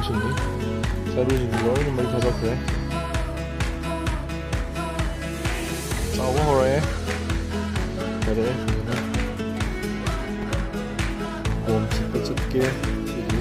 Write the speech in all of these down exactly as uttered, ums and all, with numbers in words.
ꯆꯔꯨꯁꯤꯡꯁꯤ ꯂꯣꯏꯅ ꯃꯩ ꯊꯥꯗꯣꯛꯈ꯭ꯔꯦ꯫ ꯆꯥꯎꯕ ꯍꯧꯔꯛꯑꯦ꯫ ꯐꯔꯦ, ꯐꯖꯅ꯫ ꯀꯣꯝ ꯁꯤꯠꯄ ꯆꯠꯀꯦ꯫ ꯁꯤꯗꯤ꯫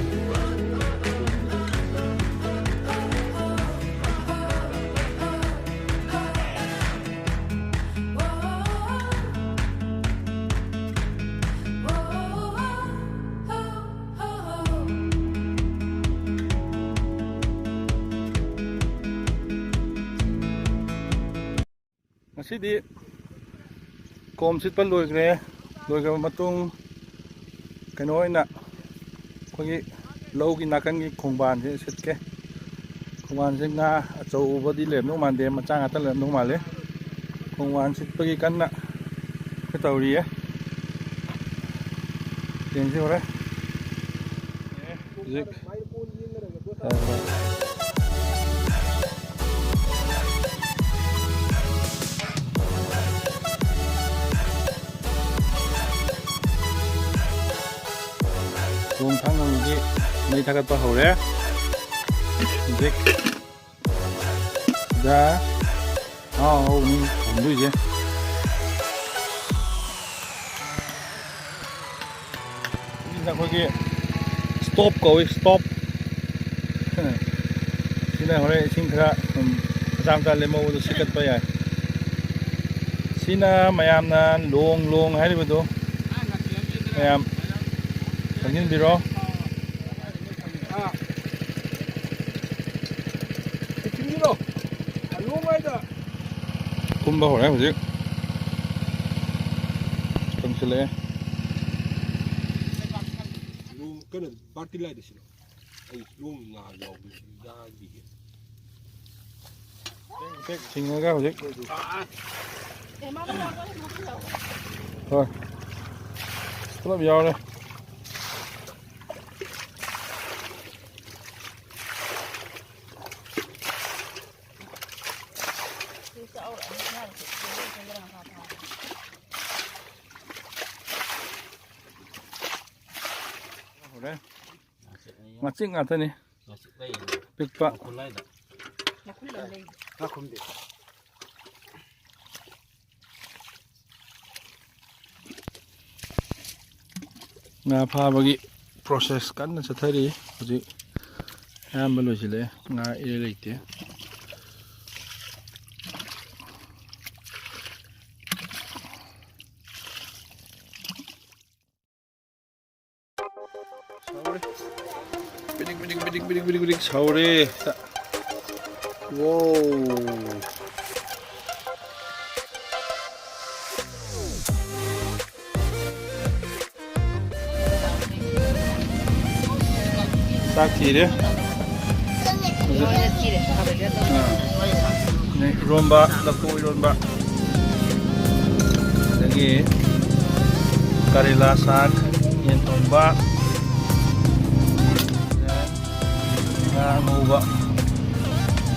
ꯉꯁꯤꯗꯤ ꯀꯣꯝ ꯁꯤꯠꯄ ꯂꯣꯏꯈ꯭ꯔꯦ꯫ ꯂꯣꯏꯈ꯭ꯔꯕ ꯃꯇꯨꯡ, ꯀꯩꯅꯣ ꯑꯣꯏꯅ, ꯑꯩꯈꯣꯏꯒꯤ ꯂꯧꯒꯤ ꯅꯥꯀꯟꯒꯤ ꯈꯣꯡꯕꯥꯟꯁꯦ ꯁꯤꯠꯀꯦ꯫ ꯈꯣꯡꯕꯥꯟꯁꯦ ꯉꯥ ꯑꯆꯧꯕꯗꯤ ꯂꯩꯔꯝꯗꯧ ꯃꯥꯟꯗꯦ, ꯃꯆꯥ ꯉꯥꯛꯇ ꯂꯩꯔꯝꯗꯧ ꯃꯥꯜꯂꯦ꯫ ꯈꯣꯡꯕꯥꯟ ꯁꯤꯠꯄꯒꯤ ꯀꯟꯅ ꯇꯧꯔꯤꯌꯦ꯫ ꯌꯦꯡꯁꯤ ꯍꯣꯔꯦꯟ꯫ ꯍꯧꯖꯤꯛ ꯊꯣꯡ ꯊꯥꯛꯅꯕꯒꯤ ꯃꯩ ꯊꯥꯒꯠꯄ ꯍꯧꯔꯦ꯫ ꯍꯧꯖꯤꯛ ꯁꯤꯗ ꯑꯍꯥꯎ ꯑꯍꯥꯎꯕꯅꯤ ꯊꯣꯡꯗꯣꯏꯁꯦ꯫ ꯁꯤꯁꯤꯅ ꯑꯩꯈꯣꯏꯒꯤ stove ꯀꯧꯏ, stove꯫ ꯁꯤꯅ ꯍꯣꯔꯦꯟ ꯏꯁꯤꯡ ꯈꯔ ꯁꯨꯝ ꯃꯆꯥ ꯃꯆꯥ ꯂꯦꯝꯍꯧꯕꯗꯣ ꯁꯤꯠꯀꯠꯄ ꯌꯥꯏ꯫ ꯁꯤꯅ ꯃꯌꯥꯝꯅ ꯂꯣꯡ ꯂꯣꯡ ꯍꯥꯏꯔꯤꯕꯗꯣ ꯃꯌꯥꯝ ꯈꯪꯖꯤꯟꯕꯤꯔꯣ꯫ ꯀꯨꯝꯕ ꯍꯧꯔꯦ ꯍꯧꯖꯤꯛ꯫ ꯀꯪꯁꯤꯜꯂꯛꯑꯦ꯫ ꯂꯣꯡ ꯀꯩꯅꯣ ꯕꯥꯔꯇꯤ ꯂꯥꯏꯗ ꯁꯤꯂꯣ꯫ ꯑꯩ ꯂꯣꯡ ꯉꯥ ꯌꯥꯎꯕꯤ ꯌꯥꯕꯤꯒꯦ꯫ ꯆꯤꯡꯉꯒ ꯍꯧꯖꯤꯛ꯫ ꯍꯣꯏ꯫ ꯄꯨꯂꯞ ꯌꯥꯎꯔꯦ꯫ ꯍꯧꯔꯦ꯫ ꯃꯆꯤꯟ ꯉꯥꯛꯇꯅꯤ꯫ ꯄꯤꯛꯄ꯫ ꯉꯥ ꯐꯥꯕꯒꯤ process ꯀꯟꯅ ꯆꯠꯊꯔꯤ ꯍꯧꯖꯤꯛ꯫ ꯑꯌꯥꯝꯕ ꯂꯣꯏꯁꯤꯜꯂꯛꯑꯦ꯫ ꯉꯥ ꯏꯔꯩ ꯂꯩꯇꯦ꯫ ꯁꯧꯔꯦ꯫ ꯕꯤꯗꯤꯛ, ꯕꯤꯗꯤꯛ, ꯕꯤꯗꯤꯛ, ꯕꯤꯗꯤꯛ, ꯕꯤꯗꯤꯛ ꯁꯧꯔꯦ ꯍꯦꯛꯇ꯫ Wow꯫ ꯆꯥꯛ ꯊꯤꯔꯦ꯫ ꯑꯥ꯫ ꯑꯗꯩ ꯏꯔꯣꯝꯕ, ꯂꯐꯨ ꯏꯔꯣꯝꯕ꯫ ꯑꯗꯒꯤ ꯀꯔꯦꯂꯥ ꯁꯥꯛ, ꯌꯦꯟ ꯊꯣꯡꯕ, ꯉꯥ ꯑꯉꯧꯕ,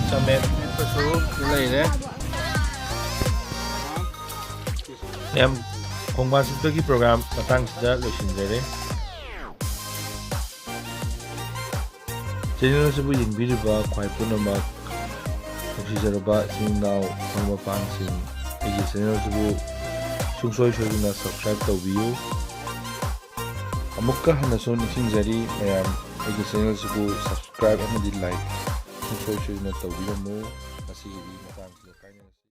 ꯆꯥꯃꯦꯠ ꯃꯦꯠꯄꯁꯨ ꯂꯩꯔꯦ꯫ ꯃꯌꯥꯝ, ꯈꯣꯡꯕꯥꯟ ꯆꯠꯄꯒꯤ program ꯃꯇꯥꯡꯁꯤꯗ ꯂꯣꯏꯁꯤꯟꯖꯔꯦ꯫ Channel ꯑꯁꯤꯕꯨ ꯌꯦꯡꯕꯤꯔꯤꯕ ꯈ꯭ꯋꯥꯏ ꯄꯨꯝꯅꯃꯛ ꯅꯨꯡꯁꯤꯖꯔꯕ ꯏꯆꯤꯟ ꯏꯅꯥꯎ ꯃꯔꯨꯞ ꯃꯄꯥꯡꯁꯤꯡ, ꯑꯩꯒꯤ channel ꯑꯁꯤꯕꯨ ꯁꯨꯡꯁꯣꯏ ꯁꯣꯏꯗꯅ subscribe ꯇꯧꯕꯤꯌꯨ꯫ ꯑꯃꯨꯛꯀ ꯍꯟꯅꯁꯨ ꯅꯤꯡꯁꯤꯡꯖꯔꯤ ꯃꯌꯥꯝ, ꯑꯩꯒꯤ channel ꯑꯁꯤꯕꯨ subscribe ꯑꯃꯗꯤ like ꯁꯨꯡꯁꯣꯏ ꯁꯣꯏꯗꯅ ꯇꯧꯕꯤꯔꯝꯃꯨ꯫ ꯉꯁꯤꯒꯤꯗꯤ